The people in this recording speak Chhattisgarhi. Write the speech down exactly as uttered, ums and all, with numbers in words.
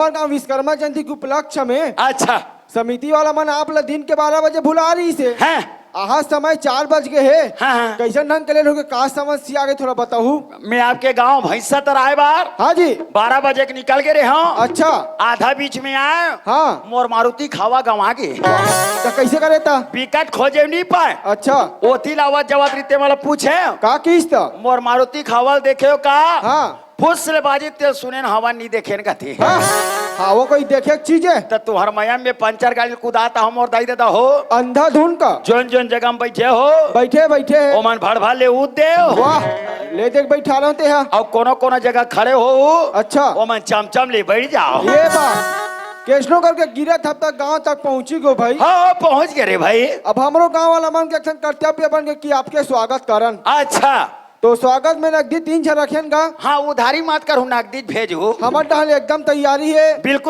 अपन गांव विश्वकर्मा जयंती के उपलक्ष्य में अच्छा। समिति वाला मन आप ला दिन के बारह बजे बुला रहिस हे। हैं? आहा समय चार बज गे हे। हाँ, हाँ। कइसन ढंग के लेट होगे, का समस्या आगे, थोड़ा बताहू। मैं आपके गांव भैंसा तर आए बार हाँ जी। बारह बजे के निकल गे रहे हूँ। अच्छा। आधा बीच में आए। हाँ। मोर मारुति खावा गंवा गे। त कइसे करे त? बिकट खोजे नहीं पाए। अच्छा। ओती लावत जवात रीते मला पूछे। का किस त? मोर मारुति खावा ल देखे हो का? हाँ। फुस ले बाजी ते सुने न हवा नहीं देखे न कथे। हाँ। हाँ, वो कोई देखे के चीज है? त तुहर मया में पंचर गाड़ी कुदाता हम और दाई दादा हो। अंधाधुन का। जोन जोन जगह में बैठे हो। बैठे बैठे। ओमन भड़ भड़ ले उद देव। वाह। ले देख बैठा रहो ते हा। और कोनो कोनो जगह खड़े हो। अच्छा। ओमन चमचम ले बैठ जाओ। ये बात। कैसनो करके गिरत हफ्ता गांव तक पहुंची गो भाई। हाँ, पहुंच गए रे भाई। अब हमरो गांव वाला मन के एक ठन कर्तव्य बन गए कि आपके स्वागत करन। अच्छा। तो स्वागत में नगदी तीन झन रखेन गा। हाँ, उधारी मत करू, नगदी भेजू। हमर डहल एकदम तैयारी है। बिल्कुल।